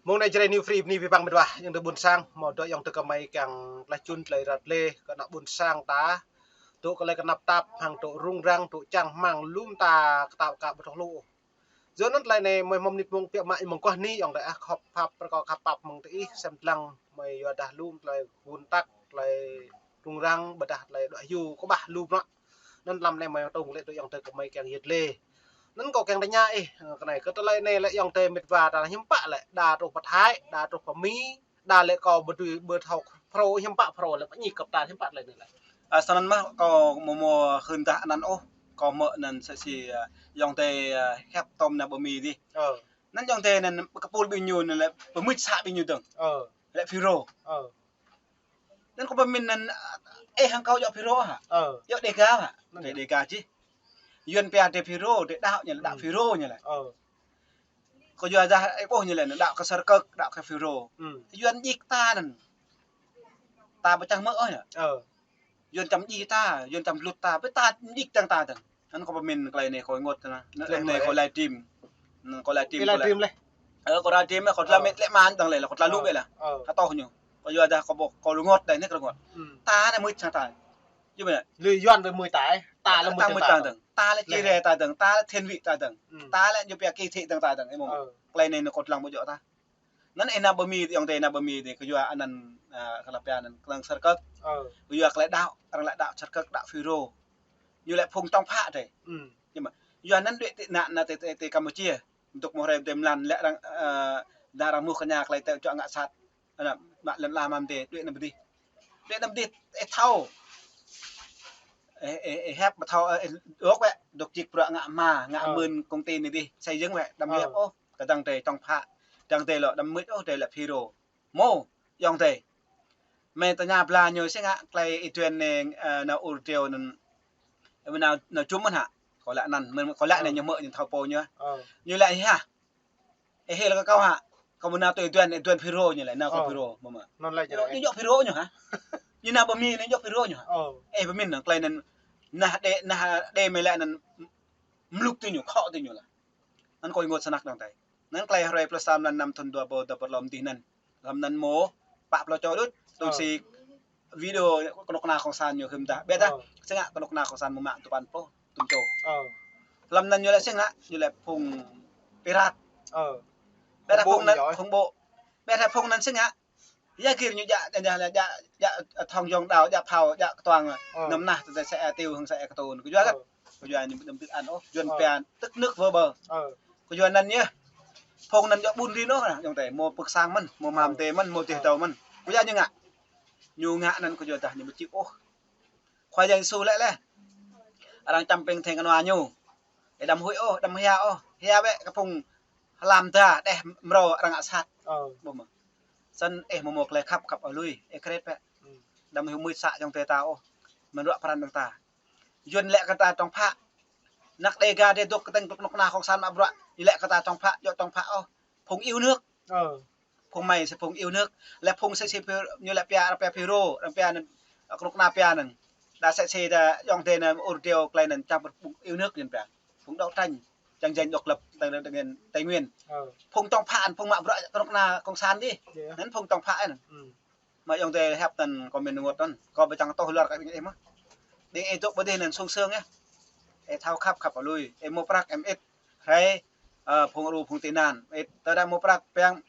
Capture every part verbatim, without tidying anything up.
Mông anai Jrai New Free bơni abih bang met wa, ayŏng adơi ƀuôn sang, hmâo dŏ ayŏng adơi gơmơi kiăng tlaih čun tlaih ră lĕ, kơ ană ƀuôn sang ta, dŏ kơ tơlơi kơnăp tap, hăng dŏ rŭng răng, dŏ čang rơmang, lŏm ta kơtao ka ƀu thâo lu. Yua anŭn tơlơi anai mơi hmâo mơnit mông piă mă mơguah ni ayŏng adơi ah, khăp pap, rơkâo khăp pap mơ̆ng tơ ih sem lăng mơi yua dah lŏm tơlơi gun tăk, tơlơi rŭng răng, ƀôdah tơlơi đuaĭ hyu kơ ƀah lŏm ră. Anŭn lăm anai mơi tông lĕ tui ayŏng adơi gơmơi kiăng yet lĕ. Anŭn kâo kiăng tơña ih, ơ, kơ anai, kơ tơlơi anai lĕ ayŏng adơi met wa ta hiư̆m pă lĕ, đa truh pơ Thái, đa truh pơ Mi, đa lĕ kâo ƀu dưi ƀu thâo Phrô, hiư̆m pă Phrô lĕ, pơñi kơ ta hiư̆m pă tơlơi anai lĕ. Ơ, snăn mơ̆ kâo mơ̆ mơ̆ hưn tah anăn ôh, kâo mơ̆ anăn sĕ si, ơ, ayŏng adơi, ơ, hiăp tơm ană ƀơi Mi dih. Ơ. Anăn ayŏng adơi anăn kơpul ƀing ñu anăn lĕ pơmĭt să ƀing ñu dơ̆ng. Ơ. Lĕ Phrô. Ơ. Anăn kâo pơmĭn anăn, ơ, ih hăng kâo djŏ Phrô hă? Ơ. Djŏ Đêga hă? Anăn djŏ Đêga čih. Yuan pia drơi Phrô, drơi đaŏ ñu lĕ đaŏ Phrô ñu lĕ. Ơ. Kâo yua dah ih ƀuh ñu lĕ, đaŏ kơ Sơrkơk, đaŏ kơ Phrô. Yuan djik ta anăn. Ta ƀu čang mơ̆ ôh ñu. Ơ. Yuan čăm djik ta, Yuan čăm blut ta, ƀu ta djik dơ̆ng ta dơ̆ng. Anăn kâo pơmĭn tơlơi anai kâo rơngot anăn. Anăn anai kâo livestream. Anăn kâo livestream, kâo livestream lĕ. Ơ, kâo livestream lĕ, kâo tơlơi mĕt lĕ mơ̆n dơ̆ng lĕ, kâo tơlơi lŭ ƀĕ lĕ. Hơtŏh ñu. Kâo yua dah kâo ƀuh, kâo rơngot đơi anai kâo rơngot. Ta anai mưč sang ta. Yua mơ̆n. Lĕ Yuan ƀu mưč ta, ta lĕ mưč ta dơ̆ng. Ta lĕ Jrai ta dơ̆ng, ta lĕ thiên vị ta dơ̆ng. Ta lĕ ñu pia kỳ thị dơ̆ng ta dơ̆ng, ih mơ̆. Tơlơi anai kâo lăng ƀu djŏ ta. Anăn ih ană ƀơi Mi, ayŏng adơi ană ƀơi Mi dih, kơ yua anăn, ơ, kơ lăp pia anăn, kơ lăng Sơrkơk. Kơ yua kơ lĕ đaŏ, arăng lĕ đaŏ Sơrkơk, đaŏ Phrô. Ñu lĕ phung tŏng phă drơi. Yua mơ̆, yua anăn đuaĭ ti anăn, anăn ti, ti, ti Campuchia. Dŏ mơ̆ hrơi ti mlan lĕ arăng, ơ, dah arăng mŭt kơ ñu kơ lĕ tơ čuă ngă sat. Anăn, mă lŏn ala mơ̆n dih, đuaĭ anăn ƀơi dih. Đuaĭ anăn ƀơi dih, ih thâo. Ih, ih, ih hiăp ƀu thâo, ơ, ih dŏ wĕ, dŏ čih bruă ngă hma, ngă mơ̆n công ty anai dih, xây dựng wĕ, đăm hiăp ôh. Kơdăng drơi tŏng phă, kơdăng drơi lŏ đăm mưč ôh, drơi lĕ Phrô. Mơ̆, ayŏng adơi. Mơi tơña bla ñu sĭt ngă, tơlơi ih tuen anai, ơ, nao ur triu anăn, ơ, nao, nao čum mơ̆n hă. Kâo lăi anăn, mơ̆n kâo lăi anai ñu mơ̆ ñu thâo pô ñu. Ñu lăi hă. Ih hil kơ kâo hă. Kâo mơ̆ nao tui ih tuen, ih tuen Phrô ñu lĕ, nao kơ Phrô, mơ̆ mơ̆. Ñu djŏ Phrô ñu hă. Ñu ană ƀơi Mi anai djŏ Phrô ñu hă. Ih pơmĭn anăn tơlơi anăn, nah đe, nah đe mơi lăi anăn mluk tui ñu, khŏ tui ñu lĕ. Anăn kâo rơngot snăk dơ̆ng tơi. Anăn tơlơi hrơi pluh sa mlan năm thŭn dua ƀâo dua pluh dua dih anăn. Lăm anăn mơ̆ pă pluh čô đôč, tui si video kơnuk kơna cộng sản ñu hưm dah. Ƀiădah, sĭt ngă kơnuk kơna cộng sản mơ̆ mă tơpăn pluh, tŭm čô. Lăm anăn ñu lĕ sĭt ngă, ñu lĕ phung pirate. Ƀiădah phung anăn, khủng bố. Ƀiădah phung anăn sĭt ngă, ya gir ñu djă, djă, djă, djă, djă thŏng yŏng đao, djă phao, djă kơtuang, nơm nah, tơdah sĕ tiu, hăng sĕ kơtun. Kơ yua kơ, kơ yua ñu đăm tưk ăn ôh, Yuan pia tức nước vỡ bờ. Kơ yua anăn yơh. Phung anăn djŏ ƀun rin ôh, ayŏng adơi, mơ̆ pơ̆k sang mơ̆n, mơ̆ mam tê mơ̆n, mơ̆ tih tâo mơ̆n. Kơ yua ñu ngă. Ñu ngă anăn kơ yua dah ñu ƀu čih ôh. Khua Yang Yêsu lĕ lĕ. Arăng čăm ping theng kơnua ñu. Ih đăm huĭ ôh, đăm hia ôh. Hia wĕ kơ phung hlam da, đeh mrâo arăng ngă sat. Ƀuh mơ̆. Snăn ih mơ̆ mơ̆ tơlơi khăp khăp ôh lui, ih kret wĕ. Đăm huĭ mưč să ayŏng adơi ta ôh. Mơ̆n ruă pran dơ̆ng ta. Yuan lĕ kơ ta tŏng phă. Ană Đêga drơi dŏ kơtĕng kơnuk kơna cộng sản mă bruă. Ñu lĕ kơ ta tŏng phă, djŏ tŏng phă ôh. Phung yêu nước. Phung mơi sĭt phung yêu nước. Lĕ phung sĭt sĭt ñu lĕ pia, arăng pia Phrô, arăng pia anăn, kơnuk kơna pia anăn. Đa sĭt sĭt ta ayŏng adơi anăn ur triu tơlơi anăn čang phung yêu nước ñu pia. Phung đấu tranh, tranh giành độc lập, Tây, Tây, Tây Nguyên. Phung tŏng phă, phung mă bruă kơnuk kơna cộng sản dih. Anăn phung tŏng phă anăn. Mă ayŏng adơi hiăp anăn kâo mĭn rơngot anăn. Kâo ƀu čang tuh luar kơ ƀing ih mơ̆. Ƀing ih dŏ ƀơi dih anăn sung sương yơh. Ih thâo khăp khăp lui. Ih mơ̆ prăk ih mơit. Hrơi, ơ, phung Ru phung tị nạn. Ih tơdah mơ̆ prăk piăng,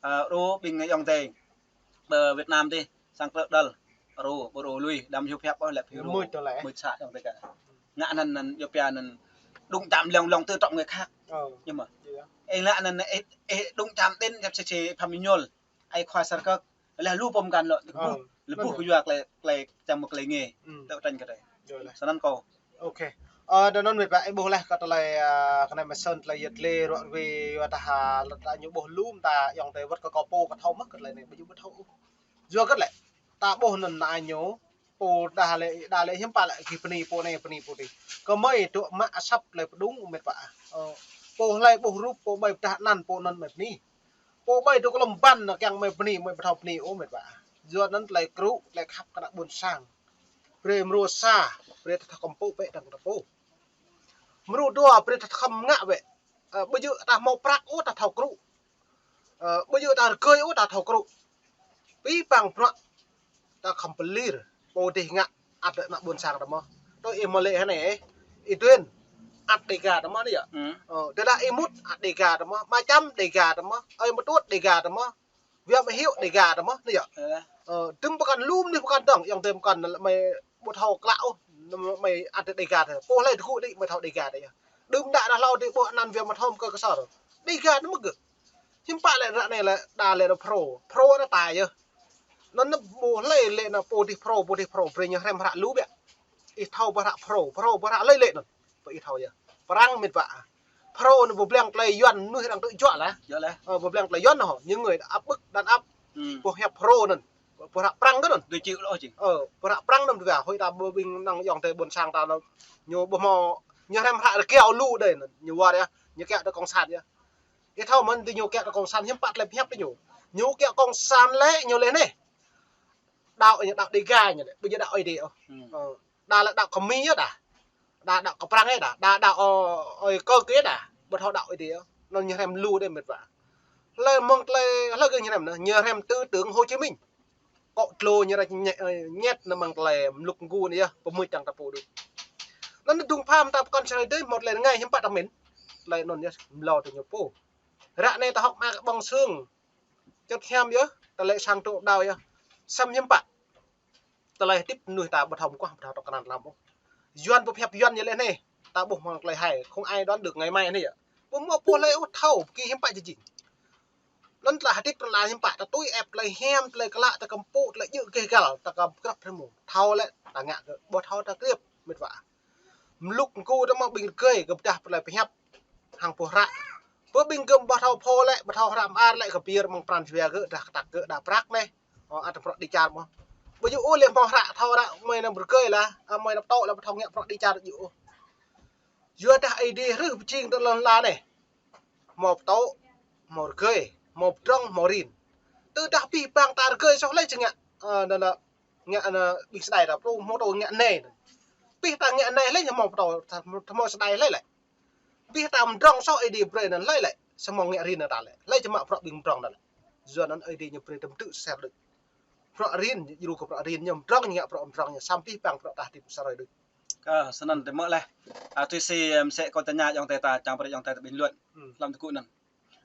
ơ, Ru ƀing ayŏng adơi. Ƀơi Việt Nam dih, sang krư̆ đăl. Ru, ƀu Ru lui, đăm hiu hiăp ôh lĕ Phrô. Mưč tơlơi. Mưč să ayŏng adơi kơ. Ngă anăn anăn, yua pia anăn. Đụng chạm lòng, lòng tự trọng người khác. Ñu mơ̆. Ih lăi anăn, ih, ih đụng chạm đến, hiăp sĭt sĭt Phạm Minh Nhul. Ih khua Sơrkơk. Lĕ lu pô mơkăn lŏ, lĕ buh, lĕ buh kơ yua tơlơi, tơlơi čang mơ̆ tơlơi ngê, tơl tranh kơ drơi. Snăn kâo. Ơ, dơ̆ng anŭn met wa, ih ƀuh leh kơ tơlơi, ơ, kơ anai mơ̆ snăn tơlơi yet lĕ ruă rui, yua dah, ơ, lĕ ta ñu ƀuh lŏm ta ayŏng adơi wơ̆t kơ kâo pô kơ thâo mơ̆ kơ tơlơi anai, ƀu djơ̆ ƀu thâo ôh. Yua kơ lĕ, ta ƀuh anŭn ană ñu, pô dah lĕ, dah lĕ hiư̆m pă lĕ gih bơni pô anai, bơni pô dih. Kơ mơi dŏ mă asăp tơlơi pơdŭng met wa. Ơ, pô hlơi ƀuh rup, pô ƀai pơdah anăn, pô anŭn mơi bơni. Pô ƀai dŏ kơ lŏm ƀăn anŭn kiăng mơi bơni, mơi ƀu thâo bơni ôh met wa. Yua anŭn tơlơi krŭ, tơlơi khăp kơ ană ƀuôn sang. Brơi mrô sa, brơi ta thâo kơmpŭ bĕ dơ̆ng ta pô. Mrô dua, brơi ta thâo khŏm ngă bĕ. Ơ, ƀu djơ̆ ta hmâo prăk ôh ta thâo krŭ. Ơ, ƀu djơ̆ ta rơgơi ôh ta thâo krŭ. Pih pang bruă ta khŏm pơlir, pô dih ngă, ăt ană ƀôn sang ta mơ̆. Tui ih mơ̆ lĕ hơnai, ih duen, ăt Đêga ta mơ̆ anai yơh. Ơ, tơdah ih mŭt, ăt Đêga ta mơ̆, Mơčăm Đêga ta mơ̆, ơi Mơtuôt Đêga ta mơ̆, Viam Hiu Đêga ta mơ̆ anai yơh. Ơ, tơm pơkŏn lum anai pơkŏn dơ̆ng, yŏng tơm pơkŏn mơi ƀu thâo klă ôh, mơi ăt Đêga ta. Pô hlơi tơgŭ đĭ mơi thâo Đêga ta yơh. Đưm đă đah hlâo đĭ ƀuh anăn Viam Mơthôm kơ Ksor. Đêga ta mơ̆ gơ̆. Hiư̆m pă lĕ ră anai lĕ đa lĕ nao Phrô. Phrô anŭn ta yơh. Anŭn anŭn ƀu hlơi lĕ nao pô dih Phrô, pô dih Phrô, brơi ñu hrăm hră lu biă. Ih thâo ƀu hră Phrô, Phrô ƀu hră hlơi lĕ anŭn. Pô ih thâo yơh. Prăng mĕt wa. Phrô anŭn ƀu blang tơlơi Yuan mơnuih arăng tŭ juă lah. Ơ, ƀu blang tơlơi Yuan anŭn, ñu ngơi ăp ƀư̆ đan ăp. Pô hiăp Phrô anŭn. Ƀu hră Prăng kơ anŭn. Dui čih lŏ čih. Ơ, ƀu hră Prăng anŭn dua, hơi ta ƀu ƀing năng yŏng tơi ƀôn sang ta anŭn. Ñu ƀu hmâo, ñu hrăm hră rơkiao lu đơi anŭn. Ñu war yơh, ñu kiăng tơ kông san yơh. Ih thâo mơ̆n tơ ñu kiăng tơ kông san hiư̆m pă tơlơi pơhiăp tơ ñu. Ñu kiăng kông san lĕ ñu lĕ anai. Đaŏ ñu đaŏ Đêga ñu lĕ, ƀu djơ̆ đaŏ Ơi Adai ôh. Ơ, đa lĕ đaŏ kơ Mi yơh đa. Đa đaŏ kơ Prăng yơh đa. Đa đaŏ ơi kơ kơ yơh đa. Ƀu thâo đaŏ Ơi Adai ôh. Anŭn ñu hrăm lu đơi mĕt wa. Hlơi mơ̆ng tơlơi, hlơi gơ̆ ñu hrăm anŭn, ñu hrăm tư tưởng Hồ Chí Minh. Kŏ tlô ñu ră ñĕt, ñĕt anŭn mơ̆ng tơlơi mlŭk mgu anai yơh, pơmưč tăng ta pô đôč. Anŭn dŭng pham ta pơkŏn sơrơi đơi, hmâo tơlơi rơngai hiư̆m pă ta mĭn. Tơlơi anŭn yơh, mlâo tơ ñu pô. Ră anai ta hŏk mă kơ ƀơ̆ng sương. Čơt hiam yơh, tơlơi sang tŏ đaŏ yơh. Săm hiư̆m pă. Tơlơi hơdip mơnuih ta ƀu thâo mơguah, ƀu thâo tŏk kơnăn lăm ôh. Yuan pơhiăp Yuan ñu lĕ anai, ta ƀuh mơ̆ng tơlơi hai, không ai đoán được ngày mai anai yơh. Ƀu hmâo pô hlơi ôh thâo, pơkĭ hiư̆m pă jing. Anŭn tơlơi hơdip ră anai hiư̆m pă, ta tui ĕp tơlơi hiam, tơlơi klă, ta kăm pŭ, tơlơi djơ̆ gêh găl, ta kăm krăp hrĕ mông. Thâo lĕ, ta ngă kơ, ƀu thâo ta kriăp, mĕt wa. Mlŭk mgu ta mơ̆ ƀing rơgơi, kơ pơdah tơlơi pơhiăp. Hăng pô hră. Pơ ƀing gơ̆ ƀu thâo pô lĕ, ƀu thâo hră mơar lĕ, kơ pơyơr mơ̆ng pran jua gơ̆, đah kơtăk gơ̆, đah prăk anai. Ơ, ăt prăk đi čar mơ̆. Ƀu djơ̆ ôh lĕ hmâo hră thâo hră, mơi anăm rơgơi lah, ơ, mơi anăm tŏ lah, ƀu thâo ngă prăk đi čar djơ̆ ôh. Yua dah Ơi Adai hrih pơjing tơ lŏn ala anai. Hmâo pơtô, hmâo rơgơi, hmâo pơdrŏng, hmâo rin. Tơdah pih pang ta rơgơi soh hlơi či ngă, ơ, anŭn, ngă anŭn ƀing sơdai ta, pơtô hmâo pơtô ngă anai. Pih ta ngă anai hlơi hmâo pơtô, hmâo sơdai hlơi lĕ. Pih ta pơdrŏng soh Ơi Adai brơi anŭn hlơi lĕ. Samơ̆ ngă rin ta lĕ. Hlơi či mă bruă ƀing pơdrŏng ta lĕ. Yua anŭn Ơi Adai ñu brơi tơm tŭ ser đôč. Bruă rin, djru kơ bruă rin ñu, pơdrŏng ñu ngă bruă pơdrŏng ñu, săm pih pang bruă ta hơdip sơrơi đôč. Kơ, snăn tơmơ̆ leh. A, tui si, ơ, mơsĕ kâo tơña yŏng tơi ta, čang brơi yŏng tơi ta bình luận. Hlăm tơgŭ anŭn.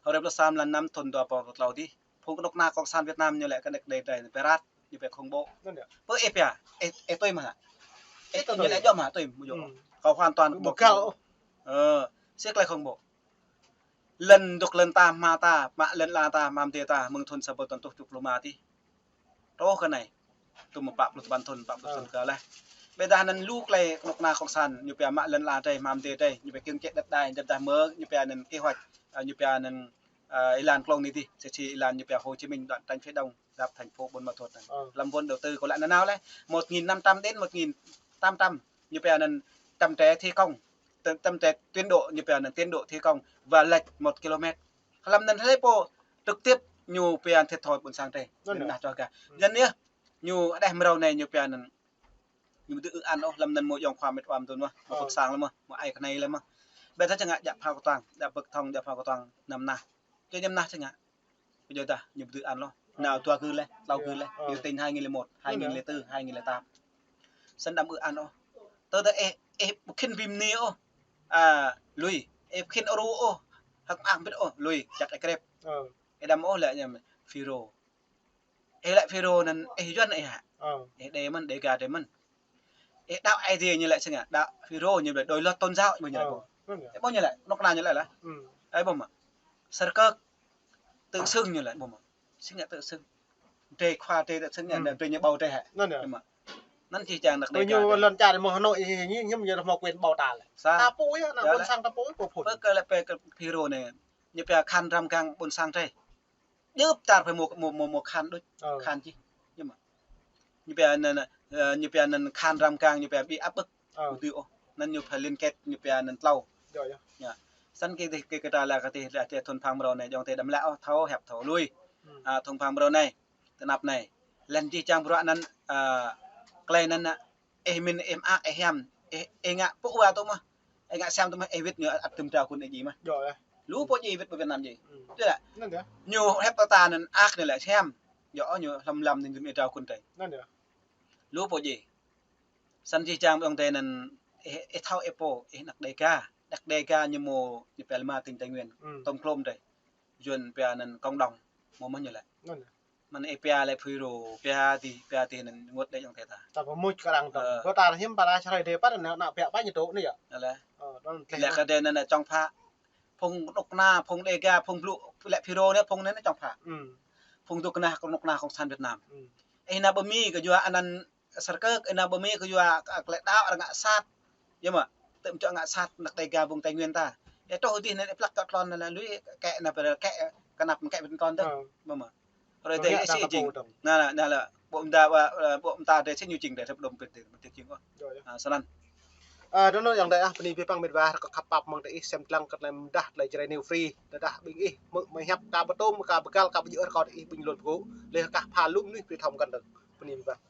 Hơrĕp lơ sam lan năm thun dua rơbâo klâo dih. Phung kơnuk kơna kông san Việt Nam ñu lĕ kơnơ̆k đei đei, pơrat, ñu pia khủng bố. Pơ ih pia, ih, ih tui mơ̆ hă? Ih tui ñu lĕ djŏ mơ̆ hă, tui mơ̆ djŏ. Kâo hoàn toàn ƀu khăp. Ơ, sĭt tơlơi khủng bố. Lŏn dŏ lŏn ta hmua ta, mă lŏn ala ta, hmua mơdê ta, mơ̆ng thun sa rơbâo tơjuh rơtuh pluh rơma tih. Truh kơ anai. Tơm pă pluh tơpăn thun, pă pluh thun kơ leh. Ƀiădah anŭn lu tơlơi kơnuk kơna kông san, ñu pia mă lŏn ala drơi, hmua mơdê drơi, ñu pia kiăng čĕ đất đai, djŏp dah mơ̆, ñu pia anŭn kế hoạch, ơ, ñu pia anŭn, ơ, êlan klông anai tih, sĭt sĭt êlan ñu pia Hồ Chí Minh đoạn tránh phía đông, giáp thành phố Buôn Ma Thuột anŭn. Ơ. Lăm Buôn đầu tư kâo lăi nanao leh, một nghìn năm trăm đến một nghìn tám trăm, ñu pia anŭn chậm trễ thi công, chậm, chậm trễ tiến độ, ñu pia anŭn tiến độ thi công và lệch một ki-lô-mét. Hlăm anŭn hlơi pô trực tiếp ñu pia thiệt thòi ƀôn sang drơi. Anŭn anŭn yơh. Anŭn yơh, ñu đeh mrâo anai ñu pia anŭn. Ñu ƀu dưi ư-an ôh, hlăm anŭn mơ̆ yŏng khua mĕt wa mơ̆ tun mơ̆, mơ̆ pơk sang lăm mơ̆, mơ̆ ai kơnai lăm mơ̆. Ƀiădah čang ngă djă phao kơtuang, djă pơk thong, djă phao kơtuang năm nah. Čơ ñăm nah čang ngă. Ƀu djơ̆ dah, ñu ƀu dưi ư-an ôh. Nao dua gưl leh, klâo gưl leh. Ñu tĭng hai nghìn lẻ một, hai nghìn lẻ tư, hai nghìn lẻ tám. Snăn đăm ư-an ôh. Tơdah ih, ih ƀu khĭn bi mni ôh. A, lui. Ih ƀu khĭn ru ôh. Hơ̆k mơak mbĭt ôh, lui. Čăt ih krep. Ih đăm ôh lĕ ñu FULRO. Ih lĕ FULRO anŭn ih Yuan ih hă? Ih Đê mơ̆n, Đêga drơi mơ̆n. Ih đaŏ Ơi Adai ñu lĕ sĭt ngă, đaŏ FULRO ñu lĕ đối lập tôn giáo ƀu ñu lĕ ƀuh. Ih ƀuh ñu lĕ, kơnuk kơna ñu lĕ lah. Ih ƀuh mơ̆. Sơrkơ̆k tự xưng ñu lĕ ƀuh mơ̆. Sĭt ngă tự xưng. Drơi khua drơi tự xưng ñu, drơi ñu ƀâo drơi hă. Anŭn čih čang năk Đêga ñu lŏn čar mơ̆ng Hà Nội ñu, ñu, ñu hmâo quyền ƀâo ta lĕ. Sa. Ta pô yơh, ană ƀôn sang ta pô, pô phun. Pơ kơ lĕ pơ kơ FULRO anai. Ñu pia khan răm gang ƀôn sang drơi. Djŏp čar phải mơ̆, mơ̆, mơ̆, mơ̆ khan đôč. Khan čih. Ñu mă. Ñu pia anŭn, ơ, ñu pia anŭn khan răm gang, ñu pia ƀu áp bức. Ƀu dưi ôh. Anŭn ñu phải liên kết, ñu pia anŭn tlâo. Yơh. Snăn kơ tih, kơ, kơ ta lĕ, kơ tih, lĕ, tih thun phang mrâo anai, yŏng tih đăm lĕ ôh, thâo hiăp thâo lui. A, thun phang mrâo anai, tơnap anai. Lĕ čih čang bruă anŭn, a, tơlơi anŭn, a, ih mĭn, ih mơak, ih hiam, ih, ih ngă pŭ wa tŭ mơ̆. Ih ngă siam tŭ mơ̆, ih wĭt ñu ăt tơm trao kun ih djai mơ̆. Yơh. Lu pô djai wĭt pơ Việt Nam djai. Ư. Tui lĕ. Anŭn yơh. Ñu hiăp ta anŭn ăh anai lĕ sem. Yua ñu hlăm lăm anŭn ñu mĭ drao kŭn tơi. Anŭn yơh. Lu pô djai. Snăn jih jang ƀing tơi anŭn ih, ih thâo ih pô, ih anăk Đêga. Anăk Đêga ñu mơ̆ ñu pia lĕ ma tỉnh Tây Nguyên. Ư. Tŏm klŏm tơi. Yuan pia anŭn cộng đồng. Mơ̆ mơ̆ ñu lĕ. Anŭn yơh. Mơ̆n ih pia lĕ FULRO, pia tih, pia tih anŭn ngŏt đĕ ayŏng adơi ta. Ta pơmŭt kơ arăng tŏng. Ơ. Kơ ta hiư̆m pă ta čar Êđê păt anŭn ană pia pă ñu tŏ anai yơh. Ală. Ơ, anŭn tlĕ. Lĕ kơ đơi anŭn čŏng phă. Phung kơnuk kơna, phung Đêga, phung Blŭ, lĕ FULRO anai, phung anai čŏng phă. Ư. Phung dŏ kơnah, kơnuk kơna Cộng sản Việt Nam. Ư. Ih nao pơ Mi kơ yua anăn sơrkơ̆k, ih nao pơ Mi kơ yua kơ, kơ klĕ đao arăng ngă sat. Yơh mơ̆, tơm čŏ ngă sat anăk Đêga ƀing Tây Nguyên ta. Ih truh dih anŭn ih plăk kơ tlôn anŭn lui kĕ anŭn pơrơkĕ kơnăp kĕ ƀing tlôn tơ̆. Ơ. Mơ̆ mơ̆. Hrơi tơi ih sĭ jing. Anŭn lĕ, anŭn lĕ, ƀô̆ mơta, ƀô̆ mơta tơi sĭ ñu jing tơi, tơpơđŏm pơtê, pơtê jing ôh. Yơh, yơh. Ơ, snăn. Ơ, anŭn yơh ayŏng adơi ah, bơni abih bang mĕt wa, rơkâo khăp pap mơ̆ng tơ ih, sem dlăng kơ tơlơi mơdah, tơlơi Jrai New Free, tơdah ƀing ih, mơ̆, mơ̆ hiăp ka pơtŭm, ka pơgăl, ka pơjơ̆ rơkâo tơ ih ƀing lŏn pơgŭ, leh kah pha lŭm anai, pơthâo mơkăn dơ̆ng. Bơni abih bang.